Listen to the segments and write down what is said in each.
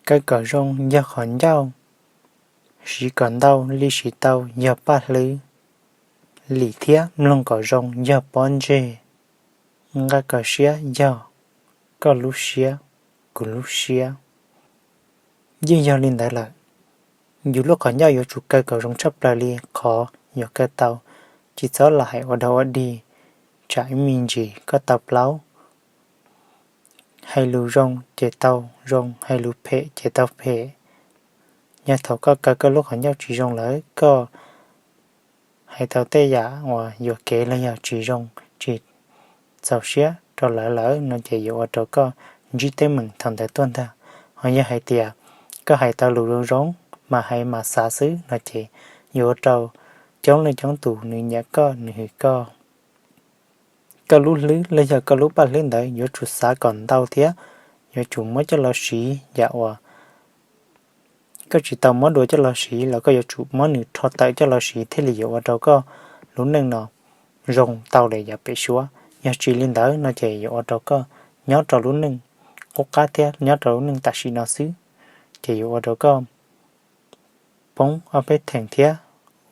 Kaw kom zoo yog qhov ncauj, siv kom ntau li siv tau yog paj hlwb, lim thiab mloog kom zoo yog pob ntseg, nqa kom siab yog koj lub siab, kuv lub siab. Yeej yog li ntawd lawm, yus lub qhov ncauj yuav tsum kaw kom zoo tshaj plaws li qhov yuav kaw tau. Tsis txhob los hais ua dog ua dig, tsam ib me ntsis koj tau plaub. Hais lus zoo ces tau zoo, hais lus phem ces tau phem. Yog thaum koj kaw koj lub qhov ncauj tsis zoo lawm, koj hais tau tej yam uas yuam kev los yog tsis zoo, tsis txaus siab rau lawv lawm no ces yuav ua rau koj ntsib teeb meem thaum ntawd tuaj ntag. Ho yog hais tias koj hais tau lus zoo zoo, mas hais mas xav xwb no ces yuav ua rau coob leej coob tus nws nyiam koj, nws hwm koj. Koj lub hlwb los yog koj lub paj hlwb ntawd yuav tsum xav kom ntau thiab yuav tsum muab coj los siv yam uas koj tsis tau muab dua coj los siv los koj yuav tsum muab nws rho tawm coj los siv thiaj li yuav ua rau koj lub neej no zoo tau li yav pem suab. Yog tsis li ntawd no ces yuav ua rau koj nyob rau lub neej qub qab thiab nyob rau lub neej tam sim no xwb, ces yuav ua rau koj poob ob peb theem thiab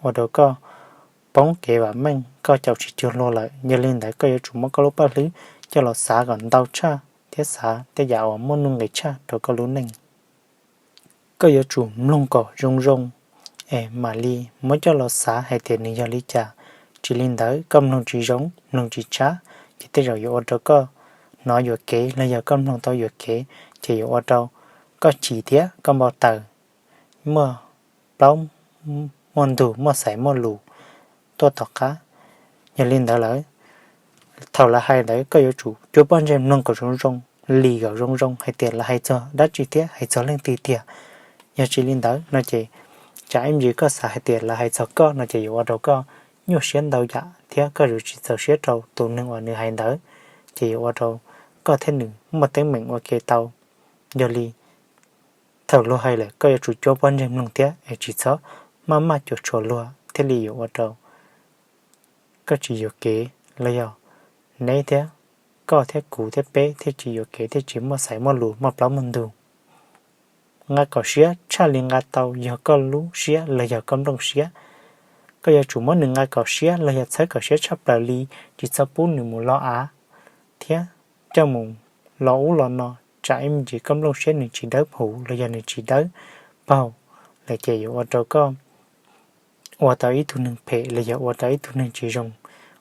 ua rau koj poob kev vam meej, koj caum tsis cuag luag lawm. Yog li ntawd koj yuav tsum muab koj lub paj hlwb coj los xav kom ntau tshaj thiab xav tej yam uas muaj nuj nqis tshaj rau koj lub neej. Koj yuav tsum mloog kom zoo zoo es mam li muab coj los xav hais tias nws yog li cas. Tsis li ntawd koj mloog tsis zoo, mloog tsis tshab, ces tej zaum yuav ua rau koj hnov yuam kev los yog koj mloog tau yuam kev, ces yuav ua rau koj chim thiab koj npau taws, muaj plaub muaj ntug, muaj xaiv muaj lus tuaj tom qab. Yog li ntawd lawm, thaum lawv hais ntawd koj yuav tsum cuab pob ntseg mloog kom zoo zoo, lim kom zoo zoo hais tias lawv hais txog dab tsi thiab hais txog leej twg tiag. Yog tsis li ntawd no ces tsam ib ntsis koj xav hais tias lawv hais txog koj no ces yuav ua rau koj nyuaj siab ntau yam thiab koj yuav tsis txaus siab rau tus neeg uas nws hais ntawd, ces yuav ua rau koj thiab nws muaj teeb meem ua ke tau. Yog li thaum luag hais lawm koj yuav tsum cuab pob ntseg mloog thiab es tsis txhob maj maj cuam tshuam luag thiaj li yuav ua rau koj tsis yuam kev los yog neb thiab, koj thiab kuv thiab peb thiaj tsis yuam kev thiaj tsis muaj xaiv muaj lus muaj plaub muaj ntug. Nqa kom siab tshaj li nqa tau yog koj lub siab los yog koj nplooj siab. Koj yuav tsum muab nws nqa kom siab los yog txhawb kom siab tshaj plaws li, tsis txhob pub nws mus lo av thiab coj mus lo ub lo no, tsam ib me ntsis koj nplooj siab nws tsis dawb huv los yog nws tsis dawb paug lawm ces yuav ua rau koj ua tau ib tug neeg phem los yog ua rau ib tug neeg tsis zoo,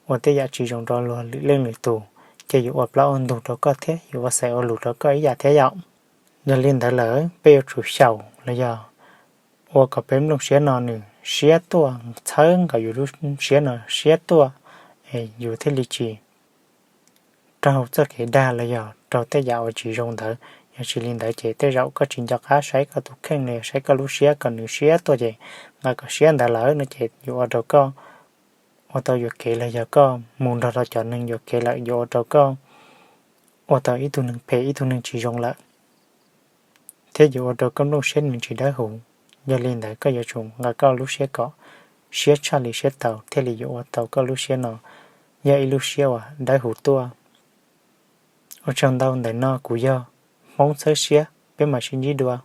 ua tej yam tsis zoo rau luag lwm leej lwm tus, ces yuav ua plaub ua ntug rau koj thiab yuav ua xaiv ua lus rau koj ib yam thiab yom. Yog li ntawd lawm peb yuav tsum xyaum los yog ua kom peb nplooj siab no nws siab tuaj, txhawb nkaus yus lub siab no siab tuaj, es yus thiaj li tsis raug txoj kev dag los yog raug tej yam uas tsis zoo ntawd. Yog tsis li ntawd ces tej zaum koj tsis nco qab saib koj tus kheej los yog saib koj lub siab kom nws siab tuaj ces nqa kom siab ntawd lawm no ces yuav ua rau koj ua tau yuam kev los yog koj mus nrog rau cov neeg yuam kev lawm yuav ua rau koj ua tau ib tug neeg phem ib tug neeg tsis zoo lawm, thiab yuav ua rau koj nplooj siab nws tsis dawb huv. Yog li ntawd koj yuav tsum nqa koj lub siab kom siab tshaj li siab tau thiaj li yuav ua tau koj lub siab no yog ib lub siab uas dawb huv tuaj. Ua tsaug ntau, ntawm no kuv yog Hmoob Txhawb Siab, peb mam sib ntsib dua.